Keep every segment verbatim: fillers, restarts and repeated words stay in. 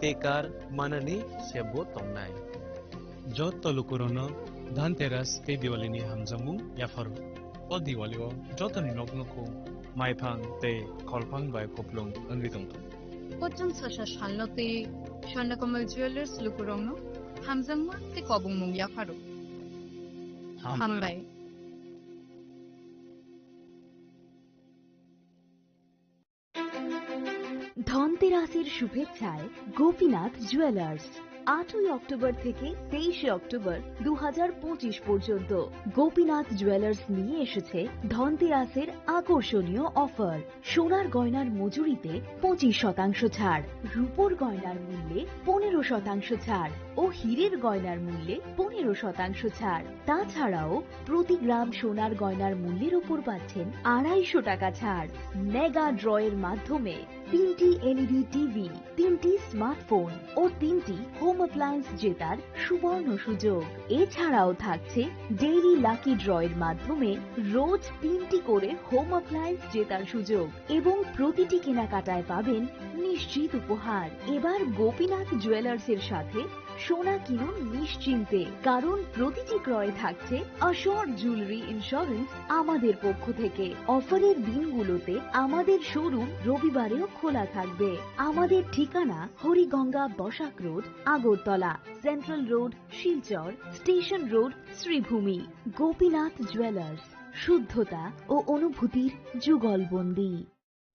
tei kar manani sebo tongnai. Joto lukurokno Dhanteras tei Diwalini hamjakmung yapharo. O Diwalio jotoni nok nukhung maiphang tei kholphang bai kupulung wngwi tongthung. Kochung sasa salno tei Swarnakomal Jewelers lukurokno hamjakma tei kobongmung yapharo. Hambai. Hambai. ধনতেরাসের শুভেচ্ছায় গোপীনাথ জুয়েলার্স। আটই অক্টোবর থেকে তেইশে অক্টোবর দু হাজার পঁচিশ পর্যন্ত গোপীনাথ জুয়েলার্স নিয়ে এসেছে ধনতেরাসের আকর্ষণীয় অফার। সোনার গয়নার মজুরিতে পঁচিশ শতাংশ ছাড়, রূপোর গয়নার মূল্যে পনেরো শতাংশ ছাড় ও হীরের গয়নার মূল্যে পনেরো শতাংশ ছাড়। তাছাড়াও প্রতি গ্রাম সোনার গয়নার মূল্যের ওপর পাচ্ছেন আড়াইশো টাকা ছাড়। মেগা ড্রয়ের মাধ্যমে তিনটি এলইডি টিভি, তিনটি স্মার্টফোন ও তিনটি হোম অ্যাপ্লায়েন্স জেতার সুবর্ণ সুযোগ। এছাড়াও থাকছে ডেইলি লাকি ড্রয়ের মাধ্যমে রোজ তিনটি করে হোম অ্যাপ্লায়েন্স জেতার সুযোগ এবং প্রতিটি কেনাকাটায় পাবেন নিশ্চিত উপহার। এবার গোপীনাথ জুয়েলার্সের সাথে সোনা কিনুন নিশ্চিন্তে, কারণ প্রতিটি ক্রয়ে থাকছে অ্যাসিওর জুয়েলারি ইন্স্যুরেন্স আমাদের পক্ষ থেকে। অফারের দিনগুলোতে আমাদের শোরুম রবিবারেও খোলা থাকবে। আমাদের ঠিকানা Hariganga Basak road, Agartala, central road, Silchar, station road, Sribhumi. Gopinath jewellers, শুদ্ধতা ও অনুভূতির যুগলবন্দী।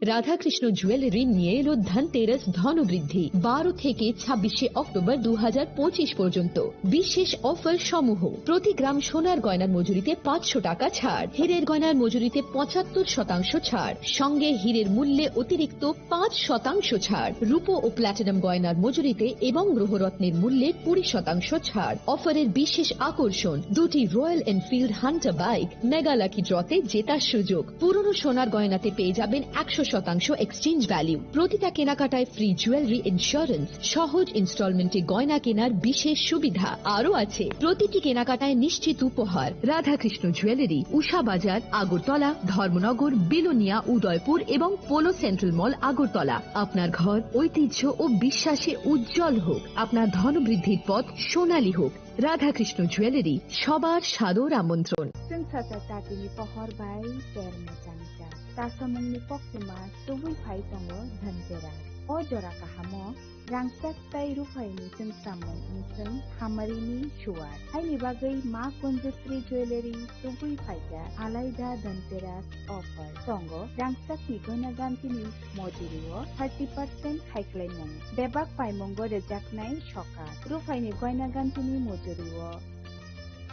রাধাকৃষ্ণ জুয়েলারি নিয়ে এলো ধনতেরাস ধনবৃদ্ধি। বারো থেকে ছাব্বিশে অক্টোবর দু হাজার পঁচিশ পর্যন্ত বিশেষ অফার সমূহ: প্রতি গ্রাম সোনার গয়নার মজুরিতে পাঁচশো টাকা ছাড়, হীরের গয়নার মজুরিতে পঁচাত্তর শতাংশ ছাড়, সঙ্গে হীরের মূল্যে অতিরিক্ত পাঁচ শতাংশ ছাড়, রূপো ও প্ল্যাটিনাম গয়নার মজুরিতে এবং গ্রহরত্নের মূল্যে কুড়ি শতাংশ ছাড়। অফারের বিশেষ আকর্ষণ, দুটি royal Enfield Hunter bike, mega lucky ড্রতে জেতার সুযোগ। পুরনো সোনার গয়নাতে পেয়ে যাবেন একশো শতাংশ এক্সচেঞ্জ ভ্যালু। প্রতিটা কেনাকাটায় ফ্রি জুয়েলারি ইন্স্যুরেন্স, সহজ ইনস্টলমেন্টে গয়না কেনার বিশেষ সুবিধা। আরও আছে প্রতিটি কেনাকাটায় নিশ্চিত উপহার। রাধাকৃষ্ণ জুয়েলারি, উষা বাজার, আগরতলা, ধর্মনগর, বিলোনিয়া, উদয়পুর এবং পোলো সেন্ট্রাল মল, আগরতলা। আপনার ঘর ঐতিহ্য ও বিশ্বাসে উজ্জ্বল হোক, আপনার ধনবৃদ্ধির পথ সোনালী হোক। রাধাকৃষ্ণ জুয়েলারি, সবার সাদর আমন্ত্রণ। Chwng sasa tatini pohor bai ter mechang cha. Chasamungni koktwma tubui phai tongo Dhanteras. O jora kahamo rangchak tei ruphaini chwngsamung wngchwng hamarini suar. Haini bagwi Ma Kunjasri Jewellery tubui phaikha alaida Dhanteras offer. Tongo rangchakni goina gantini mojurio thirty percent khaiklaimung. Bebak paimungo rwjaknai sokat. Ruphaini goina gantini mojurio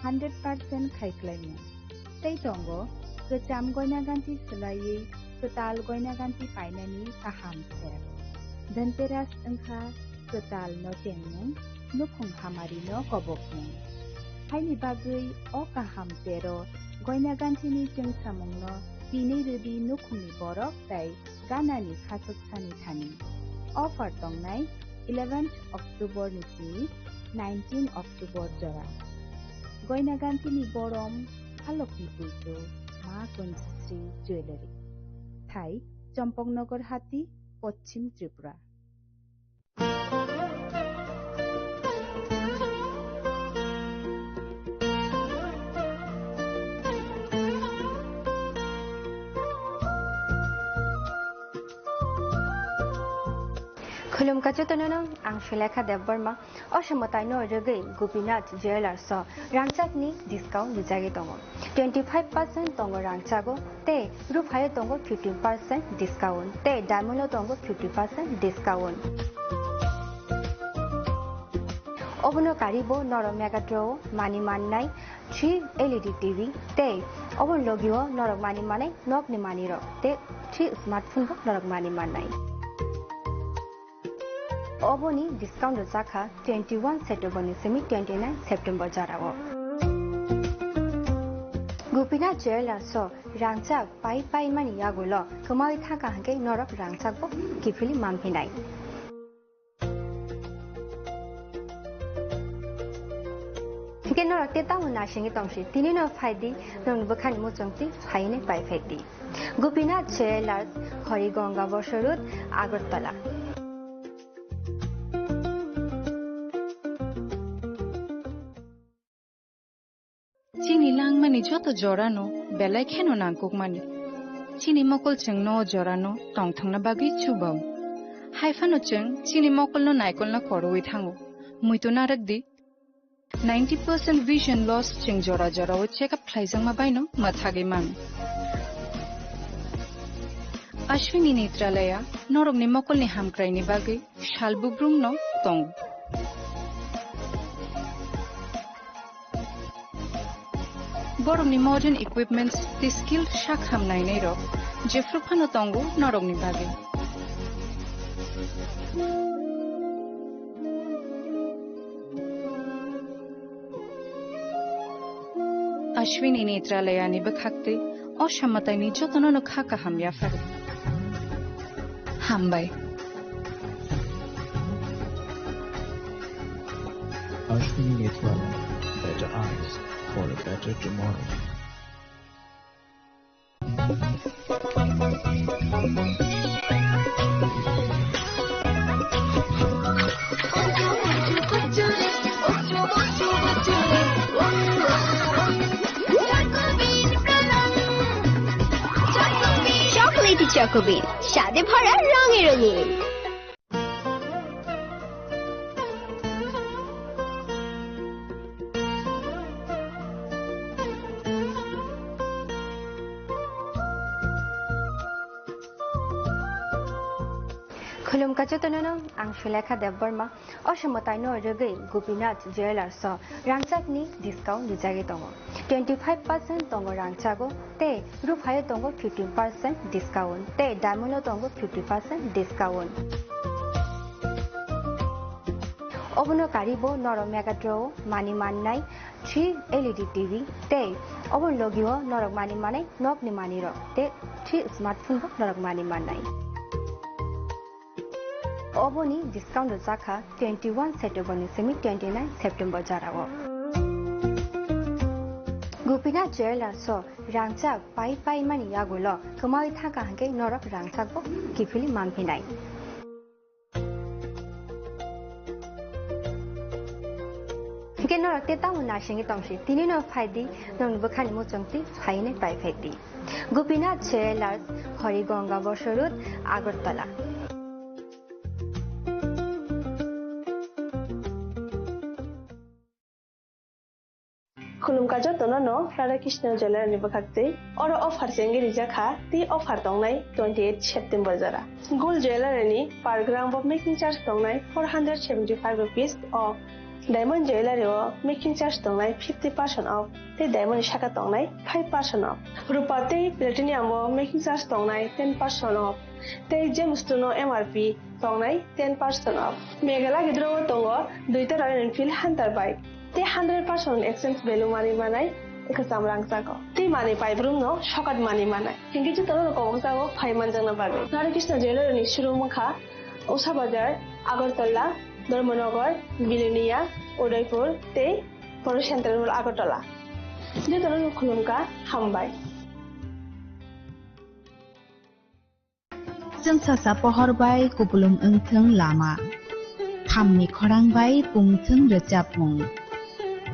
hundred percent khaiklaimung. Tei tongo kwcham goina ganti swlaiwi kwtal goina ganti painani kaham ser. Dhanteras wngkha kwtal no chengmung, nukhung hamari no kobokmung. Haini bagwi o kaham tero goina gantini chwngsamungno tinwi rwdi nukhungni borok tei ganani khachuksani thani. Offer tongnai eleventh October ni simi nineteen October jora. Goina gantini borom halokni puitu Ma Kunjasri Jewellery. Thai, Champaknagar Hati, Poschim Tripura. Khulumkha jotono, ang Sulekha Debbarma. O somoi taino rwgwi Gopinath Jewellers o rangchakni discount rijagwi tongo. Twenty five percent tongo rangchago tei ruphaio tongo fifteen percent discount tei diamond o tongo fifty percent discount. Obono karibo norok Megatron o mani mannai three L E D T V tei oboni logio norok mani manai nokni manirok tei three smartphone bo norok mani mannai. Oboni discount rwjakha twenty one September ni simi twenty nine September jorao. Gopinath Jewellers o rangchak pai pai mani yagulo kwmawi thangkha hwnkhe norok rangchak bo kiphilwi manphinai. Hwnkhe norok tei tamo naisingwi tongsi, tini no phaidi, norokni bwkhani muchungtwi phainwi pai phaidi. Gopinath Jewellers, Harigonga Bosor Road, Agartala. Chini langmani joto jorano belai kheno nangkukmani. Chini mokol chwngno o jorano tongthokna bagwi chubao. Haiphano chwng chini mokolno naikolna korowi thango. Muitu narwk di, ninety percent vision loss chwng jora jorao check up khlaijakma baino mwthagwi mano. Ashwini Netralaya norokni mokolni hamkraini bagwi sal bubrumno tongo. Borokni modern equipments tei skilled sak ham nainairok jephru phano tongo norokni bagwi. Ashwini Netralayani bwkhaktwi o samataini jotono no kha kaham yapharo. Hambai. Ashwini Netralaya, better eyes for a better tomorrow. Chocolatey Choco Bean, স্বাদে ভরা রঙে রঙিন। Khulumkha jotono no, ang Sulekha Debbarma. O samataino rwgwi Gopinath Jewellers o rangchakni discount rijagwi tongo. Twenty five percent tongo rangchago tei ruphaio tongo fifteen percent discount tei diamond o tongo fifty percent discount. Obono karibo norok Megatron o mani mannai three L E D T V tei obo logio norok mani manai nokni manirok tei three smartphone bo norok mani mannai. Oboni discount rwjakha twenty one September ni simi twenty nine September jorao. Gopinath Jewellers o rangchak pai pai mani yagulo kwmawi thangkha hwnkhe norok rangchakbo kiphilwi manphinai. Hwnkhe norok tei tamo naisingwi tongsi, tini no phaidi, nokni bwkhani muchungtwi phainai pai phaidi. Gopinath Jewellers, Horigonga Bosor Road, Agartala. Khulumkha jotono no Radha Krishna Jewellery ni bwkhaktwi. Oro offer chengwi rijak kha, tei offer tongnai twenty eight September jora. Gold Jewellery ni per gram bo making charge tongnai four hundred seventy five rupees off. Diamond Jewellery o making charge tongnai fifty percent off, tei diamond ni saka tongnai five percent off. Rupa tei platinum o making charge tongnai ten percent off, tei gemstone o M R P tongnai ten percent off. Meghalaya gidro o tongo duita Royal Enfield Hunter bike. Tei hundred percent exchange value manwi manai kwcham rangchago. Tei manwi paibrumno sokat manwi manai. Hinkhe jotono koboksago phai manjakna bagwi. Radha Krishna Jewellery ni showroom wngkha Usha Bazar, Agartala, Dharmanagar, Belonia, Udaipur tei Poro Central Mall Agartala. Jotono khulumkha, hambai. Chwng sasa pohor bai kupulung wngthwng lama. Thamni khorang bai pungthwng rwchapmung.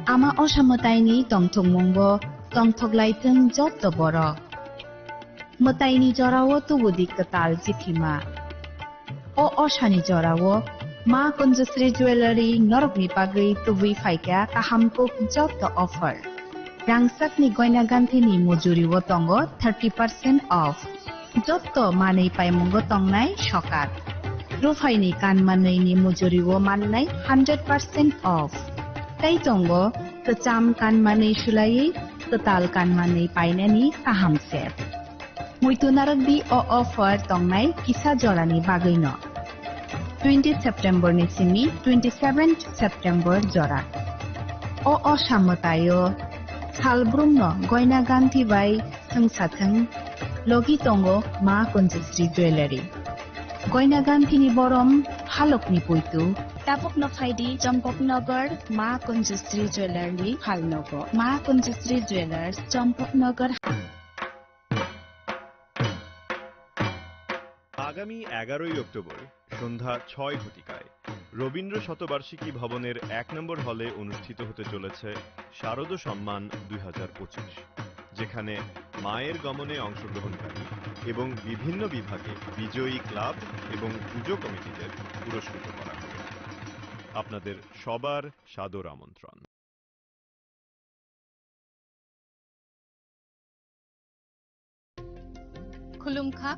Ama osa mwtaini tongthokmungo tongthoklaithwng jotto borok. Mwtaini jorao tubudi kwtal chithima. O osani jorao Ma Kunjusri Jewellery norokni bagwi tubui phaikha kaham kuk jotto offer. Rangchakni goina ganthini mujuriwo tongo thirty percent off. Jotto manwi paimungo tongnai sokat. Ruphaini kanmanwini mujuriwo mannai hundred percent off. Tei tongo kwcham kanmanwi sulaiwi kwtal kanmanwi painani kaham set. Muitu narwkdi o offer tongnai kisa jorani bagwino. Twenty September ni simi twenty seven September jora. O osa mwtaio salbrumno goina ganthi bai swngsathwng, logi tongo Ma Kunjusri Jewellery. Goina ganthini borom phalokni puitu. Tabukno phaidi Champaknagar Ma Kunjusri Jewellery phalnogo. Ma Kunjusri Jewellers, Champaknagar. আগামী এগারোই অক্টোবর সন্ধ্যা ছয় ঘটিকায় রবীন্দ্র শতবার্ষিকী ভবনের এক নম্বর হলে অনুষ্ঠিত হতে চলেছে শারদ সম্মান দুই হাজার পঁচিশ, যেখানে মায়ের গমনে অংশগ্রহণকারী এবং বিভিন্ন বিভাগে বিজয়ী ক্লাব এবং পুজো কমিটিদের পুরস্কৃত করা হবে। আপনাদের সবার সাদর আমন্ত্রণ। Khulumkha,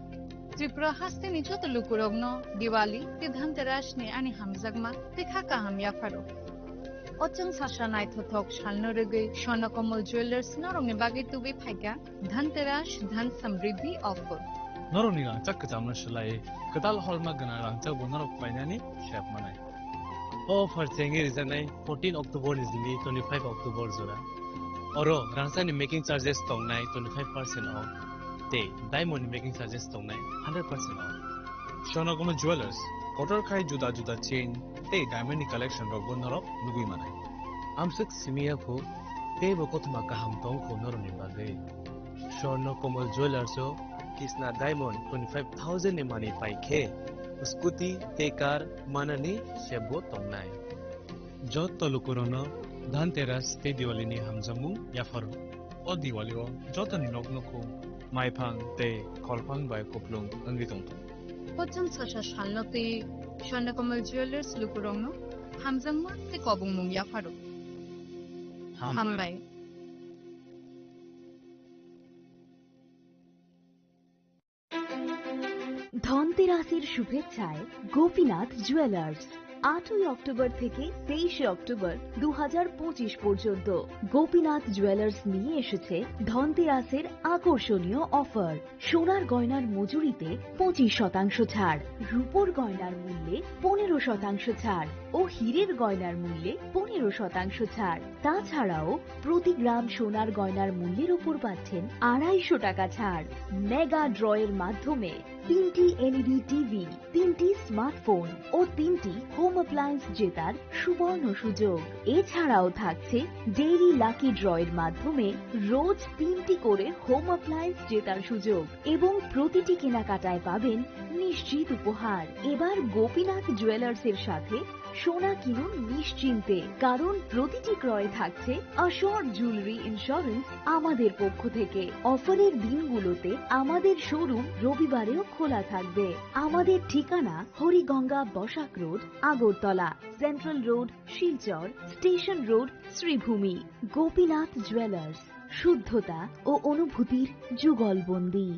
Tripura hasteni joto lukurokno Diwali tei Dhanteras ni ani hamjakma tei kha kaham yapharo. O chwng sasa naithothok salno rwgwi Swarnakomal Jewellers norokni bagwi tubui phaikha Dhanteras Dhan Samriddhi offer. Norokni rangchak kwchamno swlaiwi kwtal holma gwnang rangchakbo norok painani sep manai. O offer chengwi rijaknai fourteen October ni simi twenty-five October jora. Oro rangchakni making charges tongnai twenty-five percent off tei diamond ni making charges tongnai hundred percent off. Swarnakomal Jewellers, kotor khai juda juda chain tei diamond ni collection rokbo norok nugwi manai. Amswk simi ya kho, teibo kothoma kaham tong kho norokni bagwi. Swarnakomal Jewellers o Kisna Diamond twenty-five thousand ni manwi pai khe scooty tei car manani sepbo tongnai. Joto lukurokno Dhanteras tei Diwali ni hamjakmung yapharo. O Diwali o jotoni nok nukhung maiphang tei kholphang bai kuplung wngwi tongthung. Pocham sasa salno twi Swarnakomal Jewellers lukurokno hamjakma tei kobongmung yapharo. Ham. Hambai. ধনতেরাসের শুভেচ্ছায় গোপীনাথ জুয়েলার্স। আটই অক্টোবর থেকে তেইশে অক্টোবর দু হাজার পঁচিশ পর্যন্ত গোপীনাথ জুয়েলার্স নিয়ে এসেছে ধনতেরাসের আকর্ষণীয় অফার। সোনার গয়নার মজুরিতে পঁচিশ শতাংশ ছাড়, রূপোর গয়নার মূল্যে পনেরো শতাংশ ছাড় ও হীরের গয়নার মূল্যে পনেরো শতাংশ ছাড়। তাছাড়াও প্রতি গ্রাম সোনার গয়নার মূল্যের উপর পাচ্ছেন আড়াইশো টাকা ছাড়। মেগা ড্রয়ের মাধ্যমে তিনটি এলইডি টিভি, তিনটি স্মার্টফোন ও তিনটি হোম অ্যাপ্লায়েন্স জেতার সুবর্ণ সুযোগ। এছাড়াও থাকছে ডেইলি লাকি ড্রয়ের মাধ্যমে রোজ তিনটি করে হোম অ্যাপ্লায়েন্স জেতার সুযোগ এবং প্রতিটি কেনাকাটায় পাবেন নিশ্চিত উপহার। এবার গোপীনাথ জুয়েলার্সের সাথে সোনা কিনুন নিশ্চিন্তে, কারণ প্রতিটি ক্রয়ে থাকছে অ্যাশোর জুয়েলারি ইন্স্যুরেন্স আমাদের পক্ষ থেকে। অফারের দিনগুলোতে আমাদের শোরুম রবিবারেও খোলা থাকবে। আমাদের ঠিকানা Hariganga Basak road, Agartala, central road, Silchar, station road, Sribhumi. Gopinath jewellers, শুদ্ধতা ও অনুভূতির যুগলবন্দী।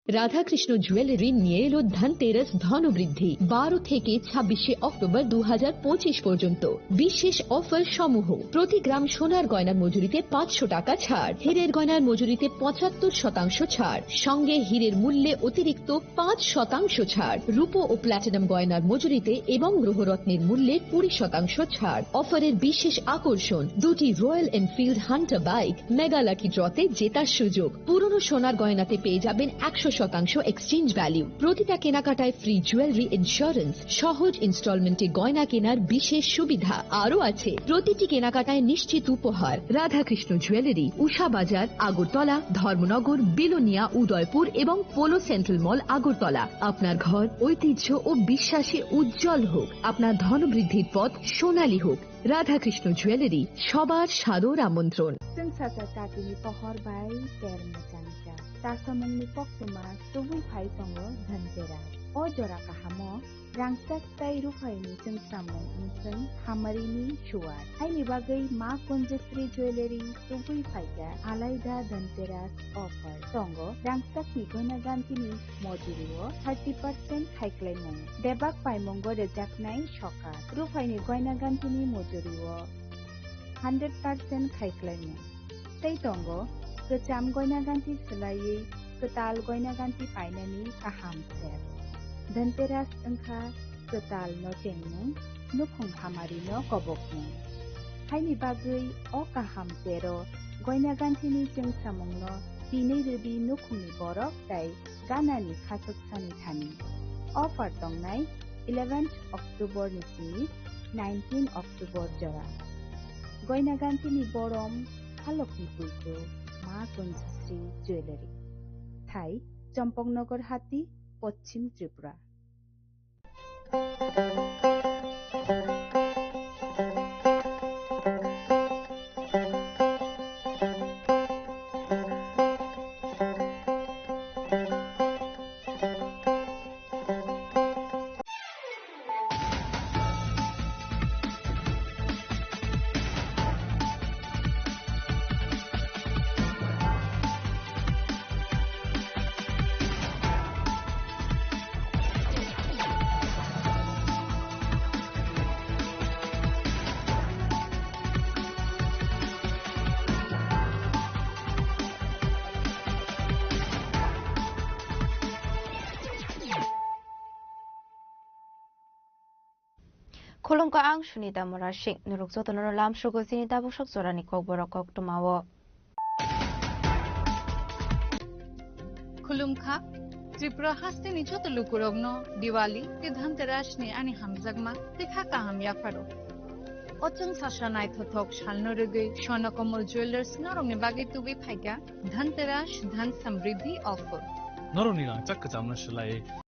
রাধাকৃষ্ণ জুয়েলারি নিয়ে এলো ধনতেরাস ধনবৃদ্ধি। বারো থেকে ছাব্বিশে অক্টোবর দু হাজার পঁচিশ পর্যন্ত বিশেষ অফার সমূহ: প্রতি গ্রাম সোনার গয়নার মজুরিতে পাঁচশো টাকা ছাড়, হীরের গয়নার মজুরিতে পঁচাত্তর শতাংশ ছাড়, সঙ্গে হীরের মূল্যে অতিরিক্ত পাঁচ শতাংশ ছাড়, রূপো ও প্ল্যাটিনাম গয়নার মজুরিতে এবং গ্রহরত্নের মূল্যে কুড়ি শতাংশ ছাড়। অফারের বিশেষ আকর্ষণ: দুটি royal Enfield Hunter bike mega lucky ড্রতে জেতার সুযোগ। পুরনো সোনার গয়নাতে পেয়ে যাবেন একশো শতাংশ এক্সচেঞ্জ ভ্যালু। প্রতিটা কেনাকাটায় ফ্রি জুয়েলারি ইন্স্যুরেন্স। সহজ ইনস্টলমেন্টে গয়না কেনার বিশেষ সুবিধা। আরও আছে প্রতিটি কেনাকাটায় নিশ্চিত উপহার। রাধাকৃষ্ণ জুয়েলারি, উষা বাজার, আগরতলা, ধর্মনগর, বিলোনিয়া, উদয়পুর এবং পোলো সেন্ট্রাল মল, আগরতলা। আপনার ঘর ঐতিহ্য ও বিশ্বাসে উজ্জ্বল হোক, আপনার ধনবৃদ্ধির পথ সোনালী হোক। রাধাকৃষ্ণ জুয়েলারি, সবার সাদর আমন্ত্রণ। Chwng sacha chatini pohor bai ter mwchangcha. Chasamungni koktwma tubui phai tongo Dhanteras. O jora kahamo rangchak tei ruphaini chwngsamung wngchwng hamarini suar. Haini bagwi Ma Kunjasri Jewellery tubui phaikha alaida Dhanteras offer. Tongo rangchakni goina gantini mojurio thirty percent khaiklaimung. Bebak paimungo rejaknai sokat. Ruphaini goina gantini mojurio hundred percent khaiklaimung. Tei tongo kwcham goina ganti swlaiwi kwtal goina ganti painani kaham step. Dhanteras wngkha kwtal nochengmung, nukhung hamarino kobokmung. Haini bagwi o kaham tero goina gantini chwngsamungno tinwi rwdi nukhungni borok tei ganani khachuksani thani. Offer tongnai eleventh October ni simi nineteen October jora. Goina gantini borom halokni buitu Ma Kunjasri Jewellery. Thai, Champaknagar Hati, Poschim Tripura. Khulumkha, ang Sunita Murasing. Norok jotono lamsogo chini tabuk sok jorani kokborok koktwmao. Khulumkha, Tripura hasteni joto lukurokno Diwali tei Dhanteras ni ani hamjakma tei kha kaham yapharo. O chwng sasa naithothok salno rwgwi Swarnakammal Jewellers norokni bagwi tubui phaikha Dhanteras Dhan Samriddhi Offer. Norokni rangchak kwchamno swlaiwi.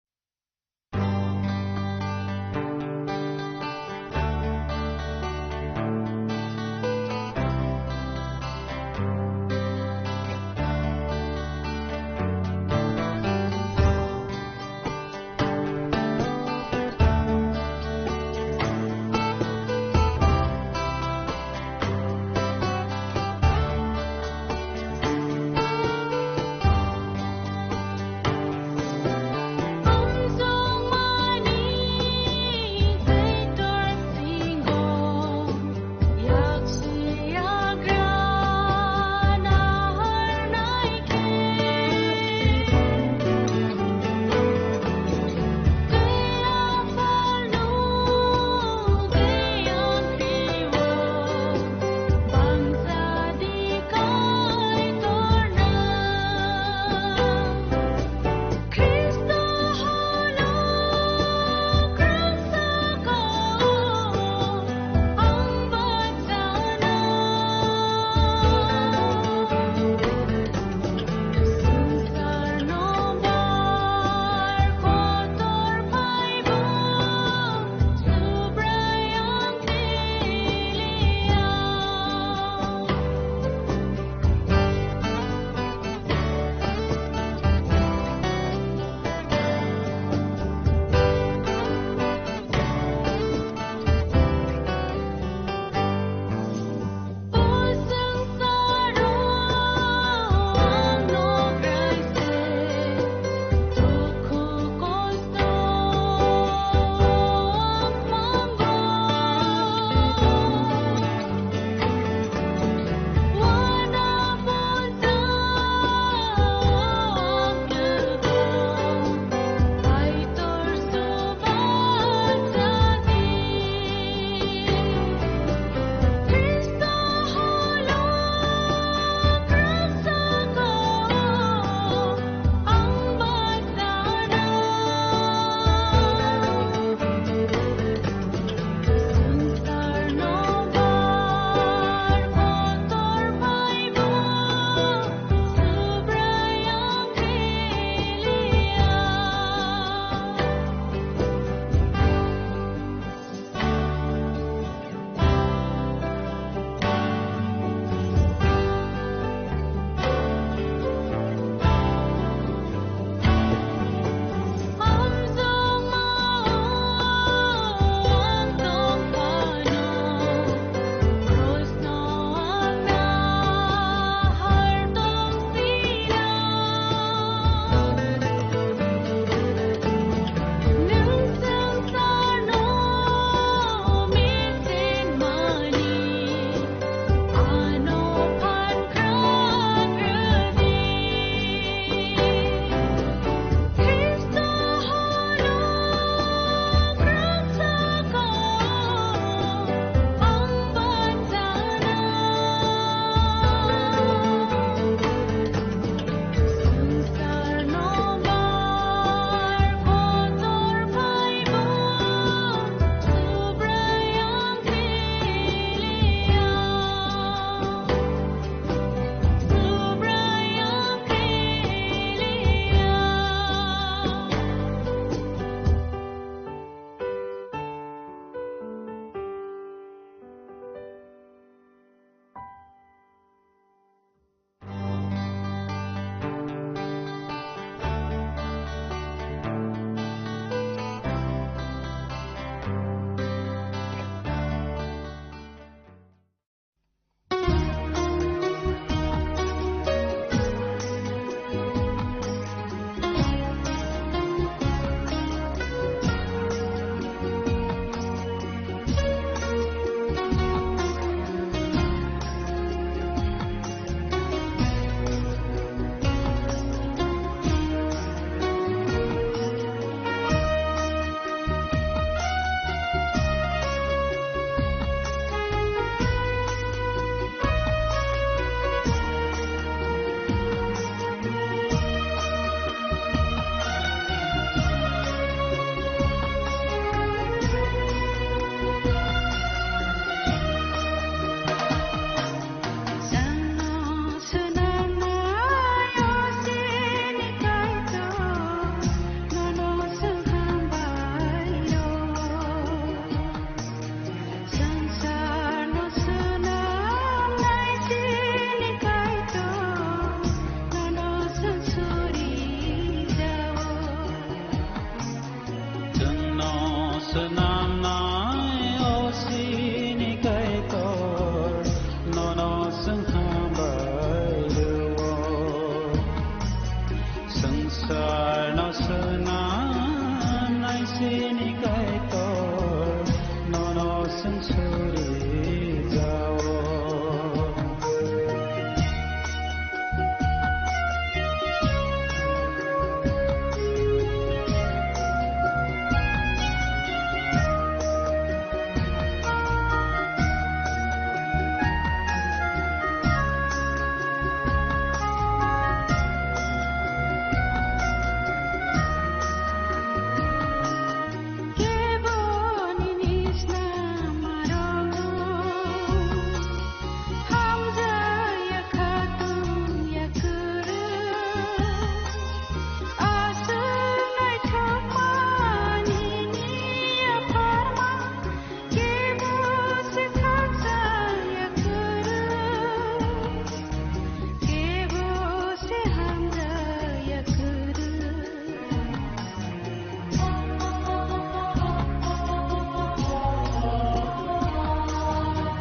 Chwng suri jao.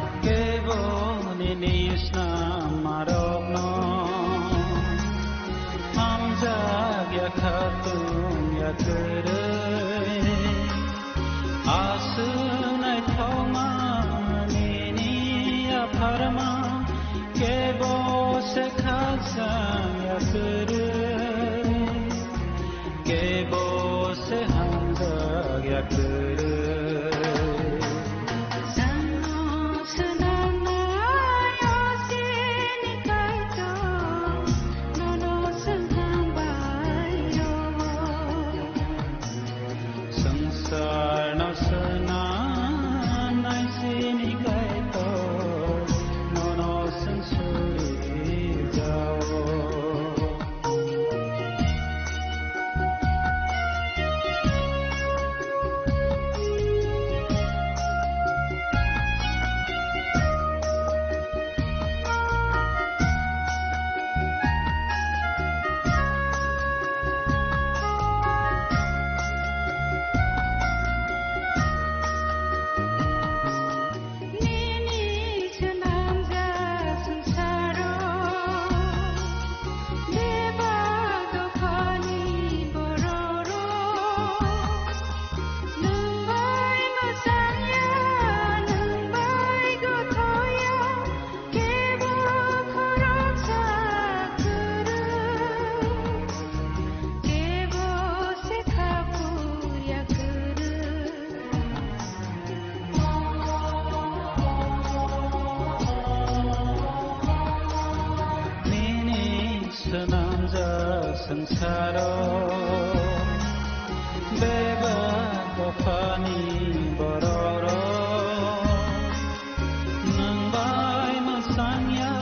Kebo nini snammarokno hamjak ya khatung ya kwrwi. Aswk naithokma nini yapharma, kebo se khakchang ya kwrwi, kebo se hamjak ya kwrwi. Swnamnai o chini Kaitor, nono swngchang bai rwo. Swngcharno swnamnai chini Kaitor, nono swng suri jao. Nini swnamjak swngcharo bebak dophani bororok nwng bai mwchangya, nwng bai gothoya, kebo khoroksa kwrwi, kebo se kha phurya kwrwi. Nini swnamjak swngcharo bebak dophani bororok nwng bai mwchangya,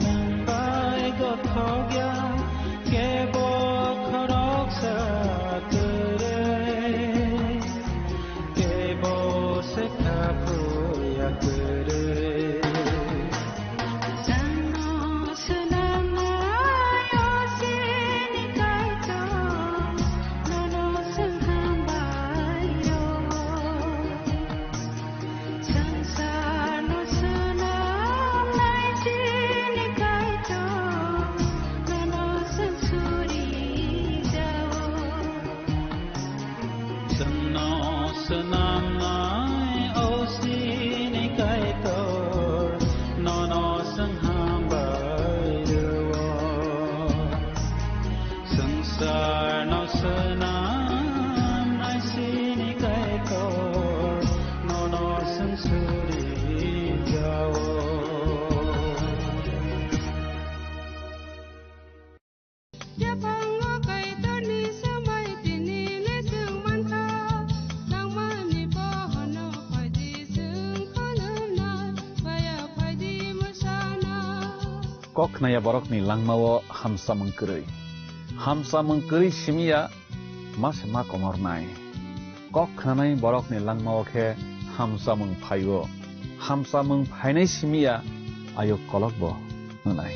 nwng bai gothokya, kebo khoroksa kwrwi. Kebo se kha phurya kwrwi. Chwngno swnamnai o chini Kaitor, nono swng hambai rwo. Swngcharno swnamnai chini Kaitor, nono swng suri jao. Chwngno swnamnai o chini Kaitor, nono chwng hambai rwo. Swngcharno swnamnai chini Kaitor, nono chwng suri jao. Yaphango Kaitorni swmai tini le chwng mankha, nangmani bohono phaidi chwng khulumnai, phaya phaidi mwsana. Kok khnaya borokni langmao hamsamung kwrwi. Hamsamung kwrwi simiya ma se ma komornai. Kok khnanai borokni langmao khe hamsamung phaio. Hamsamung phainai simiya ayuk kolokbo wngnai.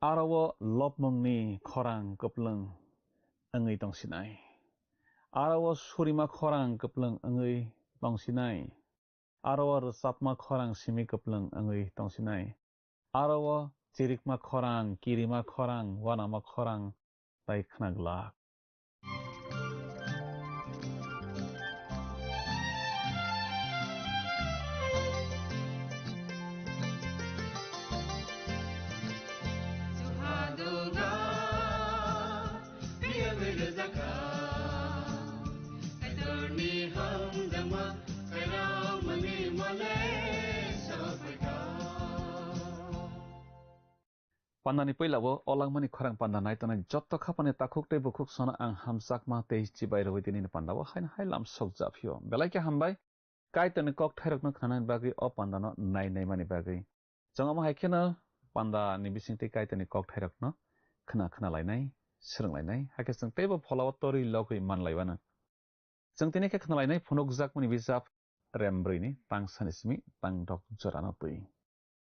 Aro o lobmungni khorang kwplwng wngwi tongsinai. Aro o surima khorang kwplwng wngwi tongsinai. Aro o rwchapma khorang simi kwplwng wngwi tongsinai. Aro o chirikma khorang, kirima khorang, uanama khorang tai khna glak. Pandani puila o olangmani khorang panda nai tongnai jotto khapani takhuk tei bukhuk sono ang hamjakma tei chibai rwui tini ni panda o haino hai lam sok japhio. Belai khe hambai Kaitorni kok thairokno khnanani bagwi o pandano nai naimani bagwi. Chwng omo hai kheno pandani bisingtwi Kaitorni kok thairokno khna khna lainai, swrwng lainai, hakhe chwng teibo pholao torwi logwi man laiwano. Chwng tini khe khna lainai phunukjakmani bijap rem brwini tang sani simi tang dok jorano twi.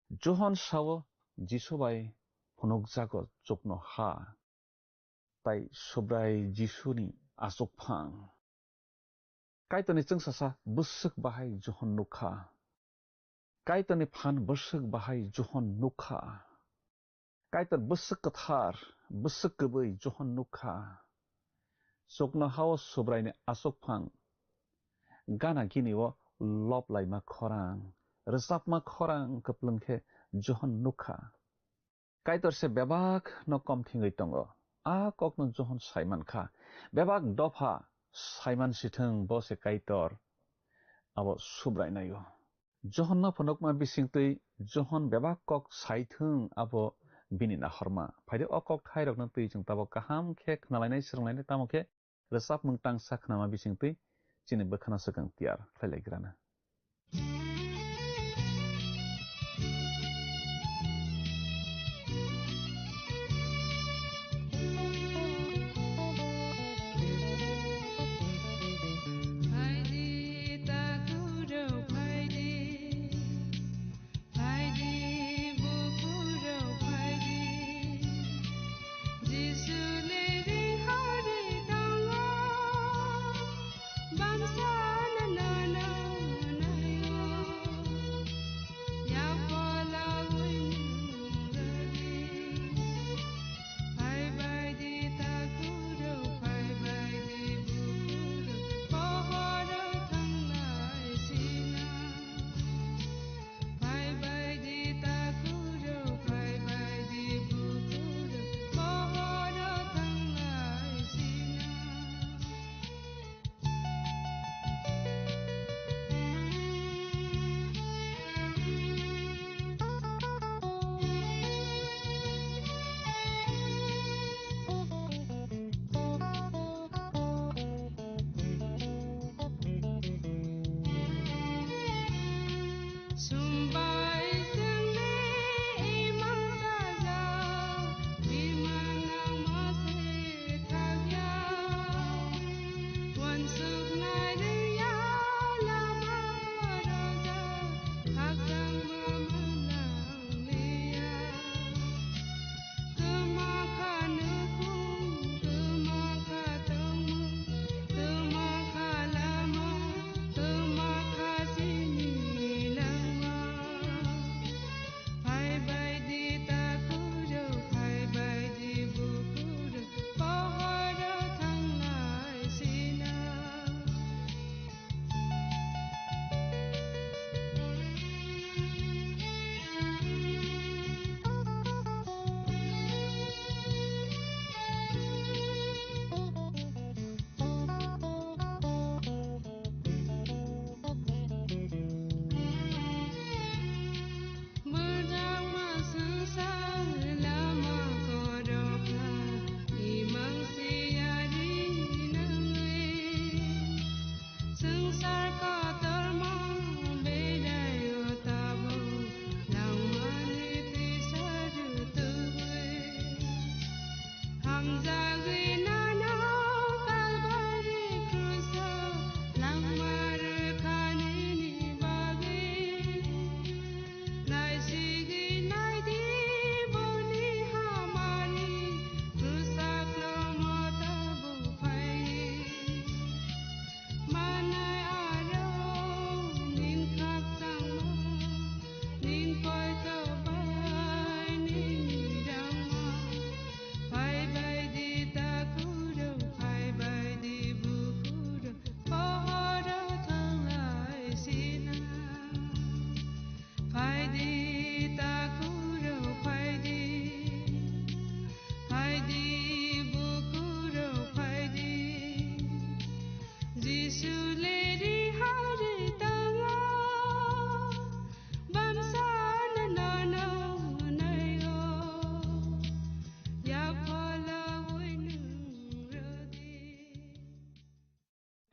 Johon sao Jisu bai phunukjago chukno ha, tai Subrai Jisuni achukphang. Kaitorni chwngsasa bwswk bahai Johon nukha. Kaitorni phan bwswk bahai Johon nukha. Kaitor bwswk kwthar, bwswk kwbwi Johon nukha. Chuknohao Subraini achukphang gana gini o lob laima khorang, rwchapma khorang kwplwng khe Johon nukha. Kaitor se bebak no kom thingwi tongo. A kokno Johon sai mankha. Bebak dopha sai man sithwng bo se Kaitor abo Subrai naio. Johonno phunukma bisingtwi Johon bebak kok sai thwng abo bini nahorma. Phaidi o kok thairokno twi chwng tabok kaham khe khnalainai swrwnglainai tamo khe rwchapmung tangsa khnama bisingtwi chini bwkhano swkang tiyar khlai lai grana. Phaidi takhuk rok phaidi, phaidi bukhuk rok phaidi, Jisu ni ri hori tongo, bangsa no nono naio.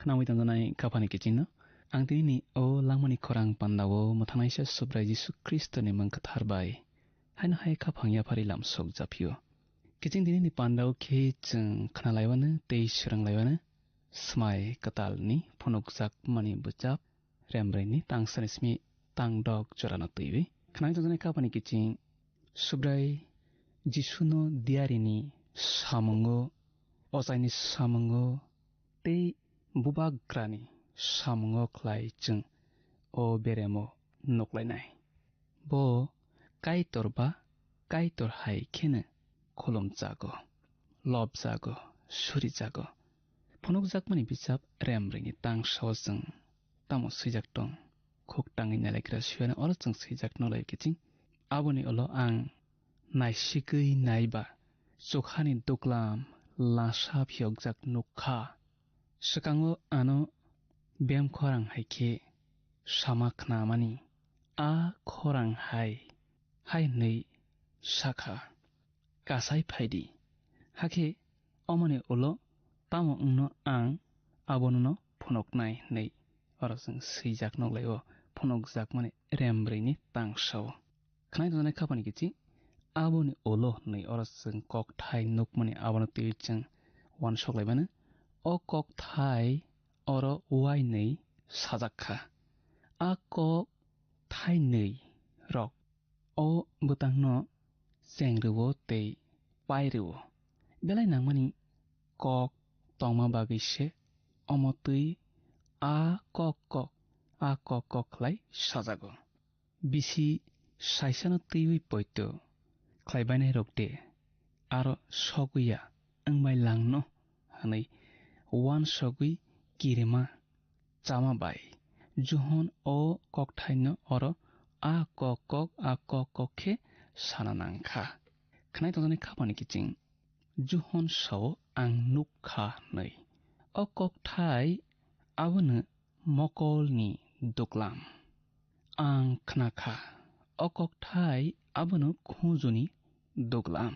Nangwi tongjaknai Kha Phani kichingno, ang tinini o langmani khorang pandao mwthangnaisa Subrai Jisu Khristoni mung kwthar bai haino hai khaphang yaphari lam sok japhio. Kiching tinini pandao khe chwng khna laiwano tei swrwng laiwano Swmai Kwtalni phunukjakmani bwchap Rembrwini tang sani simi tang dok jorano twiwi. Khna tongjaknai Kha Phani kiching Subrai Jisuno diarini samungo, ochaini samungo tei bubagrani samungo khlai chwng o beremo nuklainai. Bo Kaitor ba Kaitor hai kheno khulumjago, lobjago, surijago. Phunukjakmani bwchap Rembrwini tang sao chwng tamo swijak tong? Khuk tangwi nailaigra suyano oro chwng swijak nolai kiching. Aboni ulo ang naisigwi naiba chukhani duglam lasa phiyokjak nuk kha. Swkango ano bem khorang hai khe sama khnamani, a khorang hai hai hwnwi sa kha, "Kasai phai di, hakhe omoni ulo tamo wngno ang abonono phunuknai," hwnwi oro chwng swijak nokhlaio phunukjakmani Rembrwini tang sao. Khwnai tongjaknai Kha Phani kiching, "Aboni ulo," hwnwi oro chwng kokthai nukmani abono twiwi chwng uansuk laimano. O kokthai oro uainwi sajak kha. A kok thainwi rok o bwtangno cheng rwo tei pai rwo. Belai nangmani kok tongma bagwi se omo twi a kok kok, a kok kok khlai sajago. Bisi saisano twiwi poito khlai bainai rok de aro sogwi ya wng bai langno hwnwi uansugwi kirima chama bai Johon o kokthaino oro a kok kok, a kok kok khe sana nang kha. Khwnai tongjaknai Kha Phani kiching Johon sao, "Ang nuk kha," hwnwi. O kokthai abono mokolni duglam. Ang khna kha, o kokthai abono khunjuni duglam.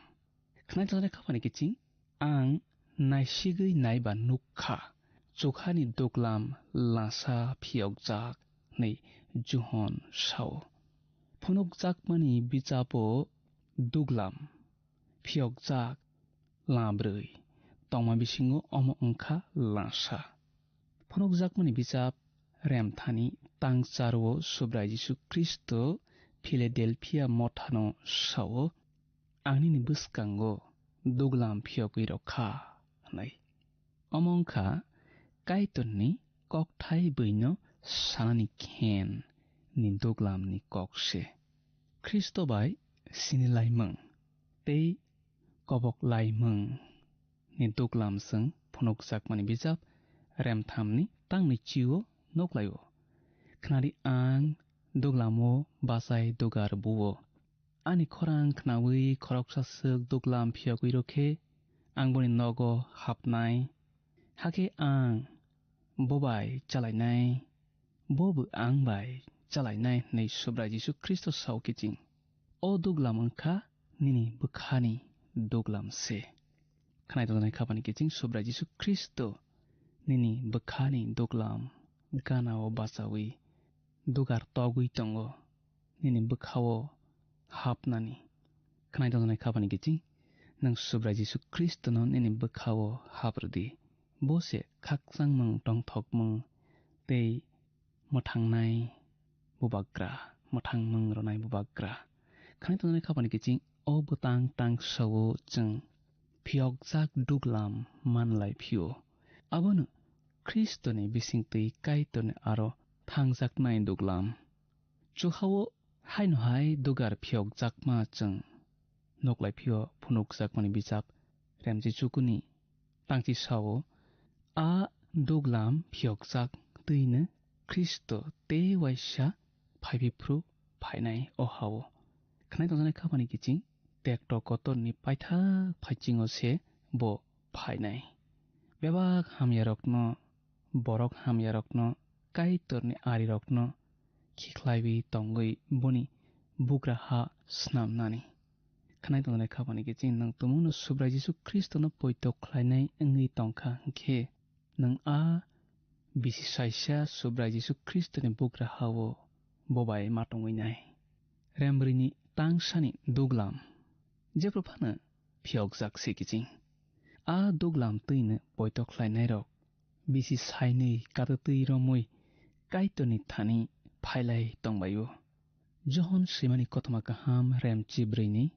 Khwnai tongjaknai Kha Phani kiching, "Ang naisigwi naiba nuk kha, chukhani duglam lasa phiyokjak," hwnwi Johon sao. Phunukjakmani bichapo duglam phiyokjak labrwi tongma bisingo omo wngkha lasa. Phunukjakmani bichap remthani tang charo Subrai Jisu Khristo Philadelphia mothano sao, "Ang nini bwskango duglam phiyogwi rw kha," hwnwi. Omo wngkha Kaitorni kokthai bwino sanani khen ni duglamni kok se. Khristo bai sini laimung tei kobok laimung ni duglam chwng phunukjakmani bijap remthamni tangni chio nuklaio. Khnari ang duglamo bachai dugar buo. Ani khorang khnaui khoroksa swk duglam phiyogwi rw khe ang boni nogo hapnai. Hakhe ang bo bai chalainai, bo bo ang bai chalainai hwnwi Subrai Jisu Khristo sao kiching. O duglam wngkha nini bwkhani duglam se. Khnai tongjaknai khapani kiching Subrai Jisu Khristo nini bwkhani duglam ganao bachaui dugar togwi tongo, nini bwkhao hapnani. Khnai tongjaknai khapani kiching nwng Subrai Jisu Khristono nini bwkhao haprwdi. Bo se khakchangmung, tongthokmung tei mwthangnai bubagra, mwthangmung rwnai bubagra. Khnai tongjaknai khapani kiching o bwtang tangsao chwng phiyokjak duglam manlai phio. Abono Khristoni bisingtwi Kaitorni aro thangjaknai duglam. Chuhao haino hai dugar phiyokjakma chwng nuklai phio phunukjakmani bijap Remchi Chukuni tangchi sao, a duglam phiyokjak twino Khristo tei waisa phaiphru phainai o hao. Khnai tongjaknai khapani kiching tekto kotorni paithak phaichingo se bo phainai. Bebak hamyarokno, borok hamyarokno, Kaitorni arirokno khikhlaiwi tongwi boni bugra ha snamnani. Khnai tongjaknai khapani kiching nwng tumungno Subrai Jisu Khristono poito khlainai wngwi tongkha hwnkhe, nwng a bisi saisa Subrai Jisu Khristoni bugra ha-o bo bai ma tongwi nai. Remrwini tangsani duglam jephru phano phiyokjak se kiching. A duglam twino poito khlainairok bisi sainwi kata twi romwi Kaitorni thani phailai tongbai-o. Johon swimani kothoma kaham rem chibrwini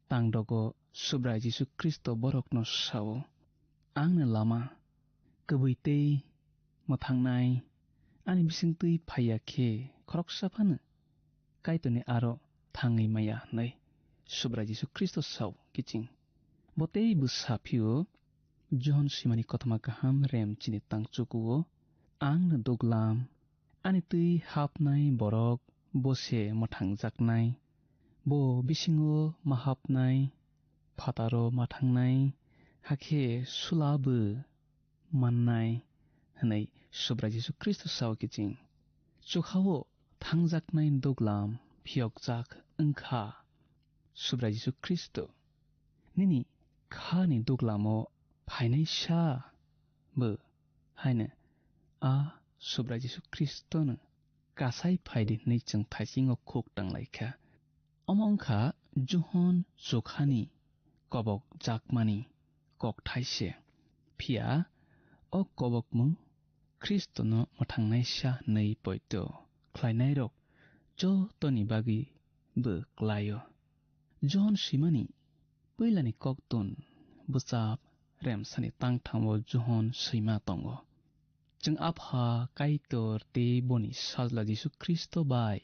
tangdogo Subrai Jisu Khristo borokno sao, "Angno lama, kwbwi tei mwthangnai, ani bisingtwi phaiya khe khoroksa phano Kaitorni aro thangwi maya," hwnwi Subrai Jisu Khristo sao kiching. Bo tei bwsa phio Johon swimani kothoma kaham rem chini tangchukuo, "Angno duglam, ani twi hapnai borok bo se mwthangjaknai. Bo bisingo ma hapnai, phataro ma thangnai, hakhe sula bo mannai," hwnwi Subrai Jisu Khristo sao kiching. Chukhao thangjaknai duglam phiyokjak wngkha Subrai Jisu Khristo. Nini khani duglamo phainai sa bo haino a Subrai Jisu Khristono kasai phaidi hwnwi chwng thaisingo khuk tanglaikha. Omo wngkha Johon chukhani kobok jakmani kokthai se. Phiya o kobokmung Khristono mwthangnaisa hwnwi poito khlainairok jotoni bagwi bo klaio. Johon swimani puilani koktun bwchap remsani tangthango Johon swima tongo. Chwng Apha Kaitor tei boni Sajla Jisu Khristo bai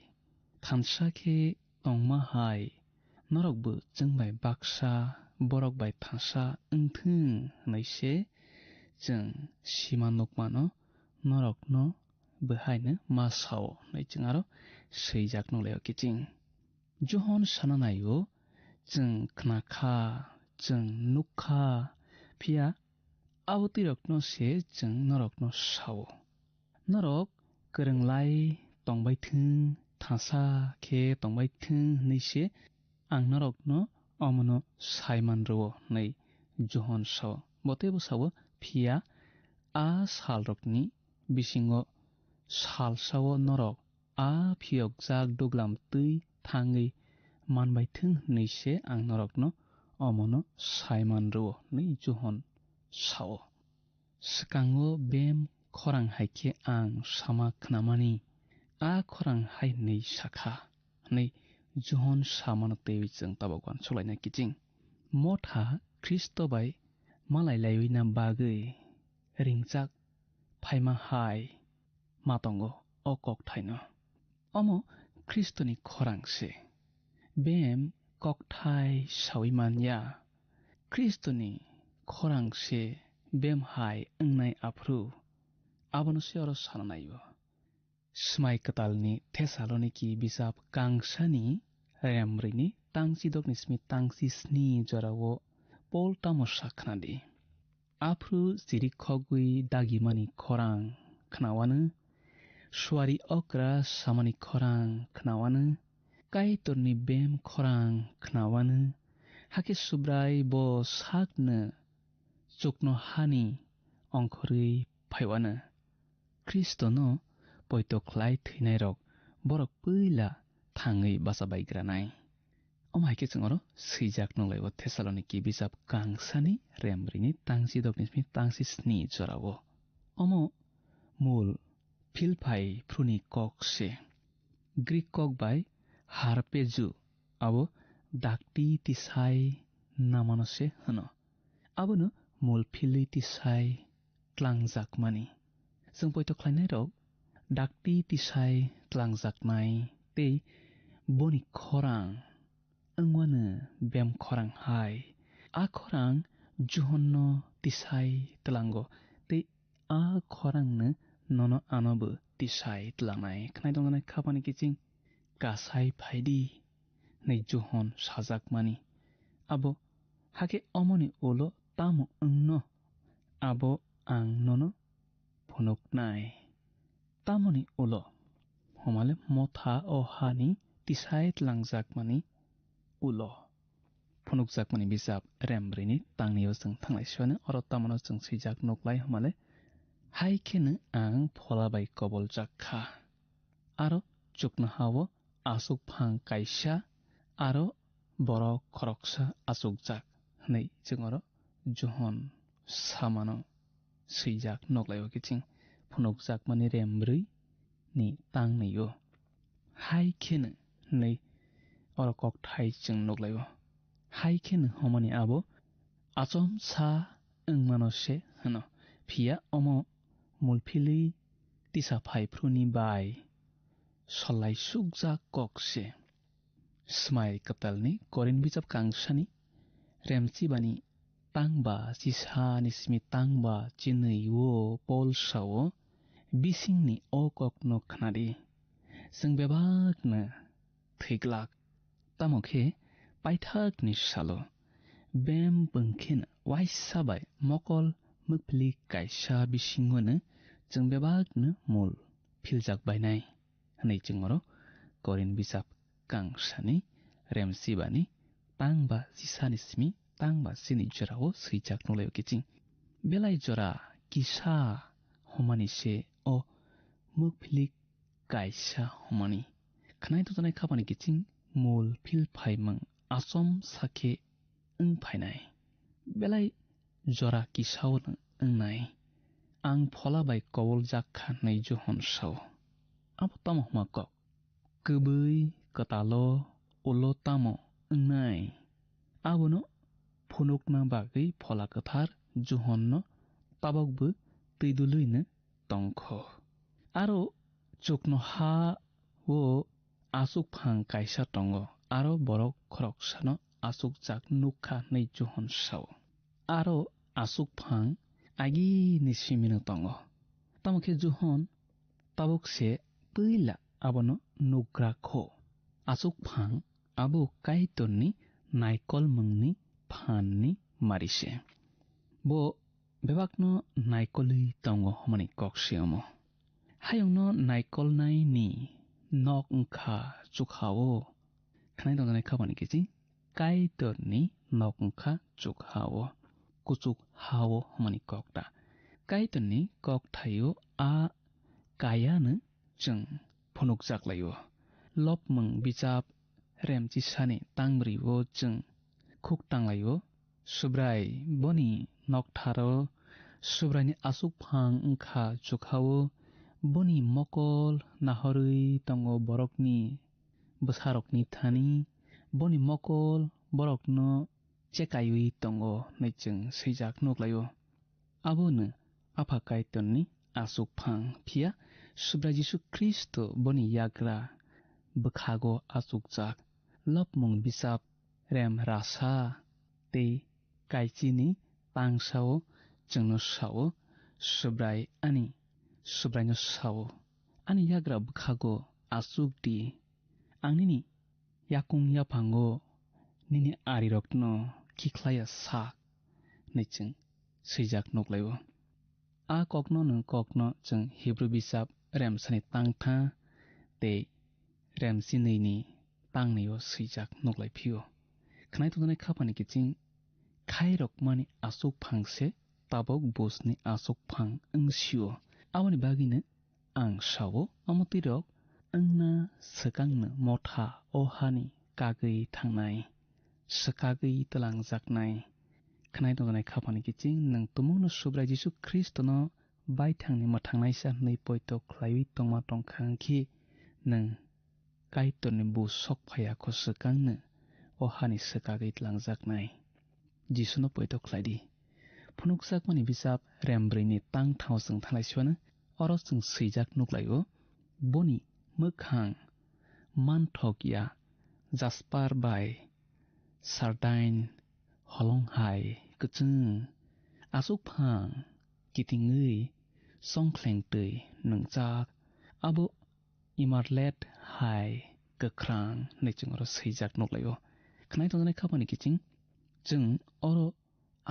thansa khe tongma hai norokbo chwng bai baksa borok bai thansa wng thung hwnwi se chwng sima nukmano, norokno bo haino ma sao hwnwi chwng aro swijak nukhlaio kiching. Johon sana naio, "Chwng khna kha, chwng nuk kha, phiya abo twirokno se chwng norokno sao. Norok kwrwng lai tongbai thung, thansa khe tongbai thung hwnwi se ang norokno omono sai man rwo," hwnwi Johon sao. Bo teibo sao, "Phiya a salrokni bisingo salsao norok a phiyokjak duglam twi thangwi manbai thung hwnwi se ang norokno omono sai man rwo," hwnwi Johon sao. Swkango bem khorang hai khe ang sama khnamani, a khorang hai hwnwi sakha, hwnwi Johon samano twiwi chwng tabuk uansuk laina kiching. Motha Khristo bai malai laiwina bagwi ringjak phaima hai ma tongo o kokthaino. Omo Khristoni khorang se. Bem kokthai sawi man ya. Khristoni khorang se bem hai wngnai aphuru. Abono se oro sana naio. Swmai kwtalni Thesaloniki bijap kangsani remrwini tangchi dokni simi tangchi sni jorao Pol tamo sa khna di. Aphuru chirikhogwi dagimani khorang khnawano, suari okra samani khorang khnawano, Kaitorni bem khorang khnawano, hakhe Subrai bo sakno chuknohani ongkhorwi phaiwano. Khristono poito khlai thwinairok borok puila thangwi bacha baigranai. Omo hai khe chwng oro swijak nukhlai-o Thesaloniki bijap kangsani remrwini tangchi dokni simi tangchi sni jorao. Omo mul Philpai phruni kok se. Greek kok bai harpezu, abo dakti tisai namano se hwno. Abono mul philwi tisai tlangjakmani. Chwng poito khlainairok dakti tisai tlangjaknai tei boni khorang wngmano bem khorang hai. A khorang Johonno tisai tlango tei a khorangno nono anobo tisai tlangnai. Khnai tongjaknai khapani kiching kasai phaidi hwnwi Johon sajakmani. Abo hakhe omoni ulo tamo wngno abo ang nono phunuknai. Tamoni ulo, homale motha o hani tisai tlangjakmani ulo. Phunukjakmani bijap remrwini tangnio chwng thanglai siwani oro tamono chwng swijak nuklai homale Hai kheno ang phola bai koboljak kha. Aro chuknoha-o aswk phang kaisa, aro borok khoroksa achukjak, hwnwi chwng oro Johon samano swijak nuklaio kiching phunukjakmani rem brwi ni tang nwi-o. Hai kheno hwnwi oro kokthai chwng nuklaio. Hai kheno homani abo achomsa wngmano se hwno, phiya omo mulphilwi tisa phaiphru ni bai solai sukjak kok se. Smai kwtalni Korin bijap kangsani remchibani tangba chisani simi tangba chinwi-o Pol sao, bisingni o kokno khnadi. Chwng bebakno thwiglak. Tamo khe paithakni salo bem bwngkhen waisa bai mokol mwkpli kaisa bisingono chwng bebakno mul philjak bainai, hwnwi chwng oro Korin bijap kangsani remsibani tangba chisani simi tangba chini jorao swijak nukhlaio kiching. Belai jora kisa homani se o mwkpli kaisa homani. Khnai tongjaknai khapani kiching mul phil phaimung achom sakhe wng phainai. Belai jora kisao no wngnai. Ang phola bai koboljak kha hwnwi Johon sao. Abo tamo hwnma kok? Kwbwi kwtalo ulo tamo wngnai? Abono phunukna bagwi phola kwthar Johonno tabukbo twi dulwino tongkho. Aro chuknoha-o aswk phang kaisa tongo, aro borok khoroksano aswkjak nukha hwnwi Johon sao. Aro aswk phang agini simino tongo. Tamo khe Johon tabuk se puila abono nukgra kho. Aswk phang abo Kaitorni naikolmungni phanni mari se. Bo bebakno naikolwi tongo hwnmani kok se omo. Hayungno naikolnaini nok wngkha chukha-o. Khnai tongjaknai khapani kiching Kaitorni nok wngkha chukha-o, kuchuk ha-o hwnmani kok ta. Kaitorni kokthaio a kayano chwng phunukjak lai-o. Lopmung bijap remchisani tangbrwi-o chwng khuk tang lai-o. Subrai boni noktharo Subraini aswk phang wngkha chukha-o, boni mokol nahorwi tongo borokni bwsarokni thani, boni mokol borokno chekaiwi tongo hwnwi chwng swijak nuk lai-o. Abono Apha Kaitorni aswk phang, phiya Subrai Jisu Khristo boni yagra bwkhago achukjak. Lopmung bijap rem rasa tei kaichini tangsao chwngno sao, Subrai ani Subraino sao, ani yagra bwkhago achuk di. Ang nini yakung yaphango nini arirokno khikhlaiya sak, hwnwi chwng swijak nuk lai-o. A kokno nwng kokno chwng Hibru bijap remsani tangtha tei remsinwini tangnwi-o swijak nuk lai phio. Khnai tongjaknai khapani kiching khairokmani aswk phang se tabuk busni aswk phang wng sio. Aboni bagwino ang sao, omo twirok wngna swkangno motha o hani kagwi thangnai, swkagwi twlangjaknai. Khnai tongjaknai khapani kiching nwng tumungno Subrai Jisu Khristono baithangni mwthangnaisa hwnwi poito khlaiwi tongma tongkha wngkhe, nwng Kaitorni bu sok phaiya kho swkangno o hani swkagwi twlangjaknai. Jisuno poito khlai di. Phunukjakmani bijap rem brwini tang thao chwng thanglai siwano, oro chwng swijak nuk lai-o, boni mwkhang manthok ya jaspar bai sardain holong hai kwchwng, aswk phang kitingwi songkhleng twi nwngjak, abo imarlet hai kwkhrang hwnwi chwng oro swijak nuk lai-o. Khnai tongjaknai khapani kiching chwng oro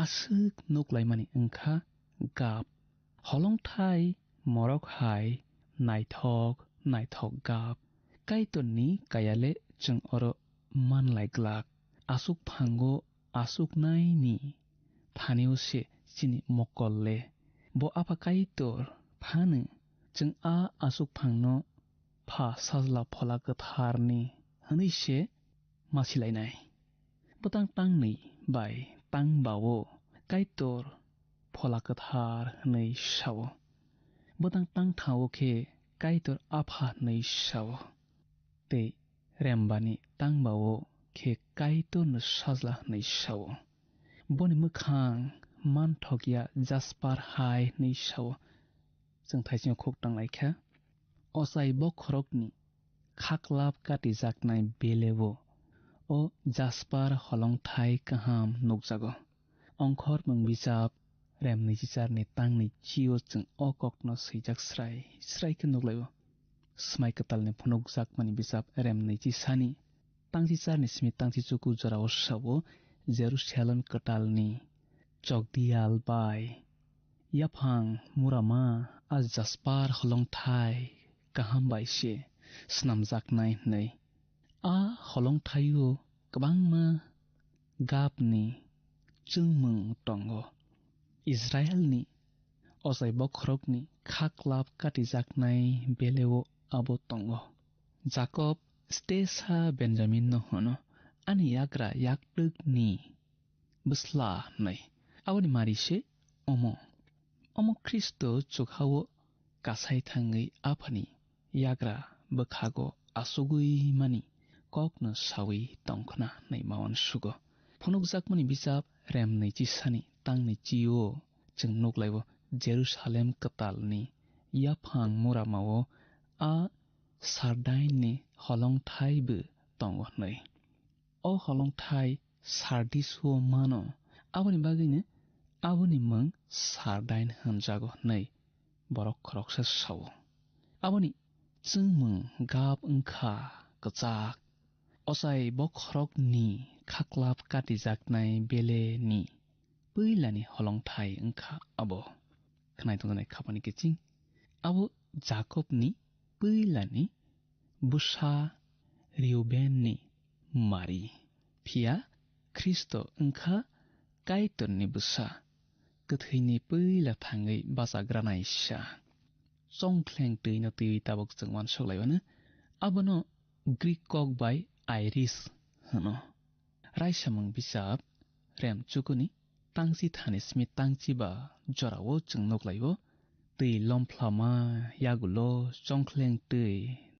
aswk nuk laimani wngkha gap. Holongthai morok hai naithok naithok gap. Kaitorni kayale chwng oro man lai glak. Aswk phango aswk naini thanio se chini mokol le. Bo Apha Kaitor phano chwng a aswk phangno Pha Sajla Phola Kwtharni hwnwi se masilainai. Bwtang tangnwi bai tangbao Kaitor Phola Kwthar hwnwi sao. Bwtang tangthao khe Kaitor Apha hwnwi sao. Tei rembani tangbao khe Kaitorno Sajla hwnwi sao. Boni mwkhang manthokya jasper hai hwnwi sao. Chwng thaisingo khuk tanglaikha. Ochai bokhorokni khaklap katijaknai beleo o jasper holongthai kaham nukjago. Ongkhormung bijap rem nwichicharni tangni chio chwng o kokno swijak srai srai khe nuklaio. Smai kwtalni phunukjakmani bijap rem nwichi sani tangchicharni simi tangchichuku jorao sao, Jerusalem kwtalni chokdiyal bai yaphang murama a jasper holongthai kaham bai se snamjaknai hwnwi. A holongthaio kwbangma gapni chwngmung tongo. Israelni ochai bokhorokni khaklap katijaknai beleo abo tongo. Jakob tesa Benjaminno hwno, "Ani yagra yaktwkni bwsla," hwnwi. Aboni mari se omo. Omo Khristo chukhao kasai thangwi Aphani yagra bwkhago achugwi mani kokno sawi tongkhna hwnwi ma uansugo. Phunukjakmani bijap rem nwichi sani tangni chio chwng nuklaio Jerusalem kwtalni yaphang muramao a Sardainni holongthaibo tongo hwnwi. O holongthai Sardis-o mano, aboni bagwino aboni mung Sardain hwnjago hwnwi borok khoroksa sao. Aboni chwngmung gap wngkha kwchak, ochai bokhorokni khaklap katijaknai beleni puilani holongthai wngkha abo. Khwnai tongjaknai khapani kiching, abo Jakobni puilani bwsa Reubenni mari. Phiya Khristo wngkha Kaitorni bwsa, kwthwini puila thangwi bachagranai sa. Chongkhleng twino twiwi tabuk chwng uansuk lai mano. Abono Greek kok bai iris hwno. Raisamung bijap rem chukuni tangchi thani simi tangchi ba jorao chwng nuklaio. Twi lomphla ma yagulo chongkhleng twi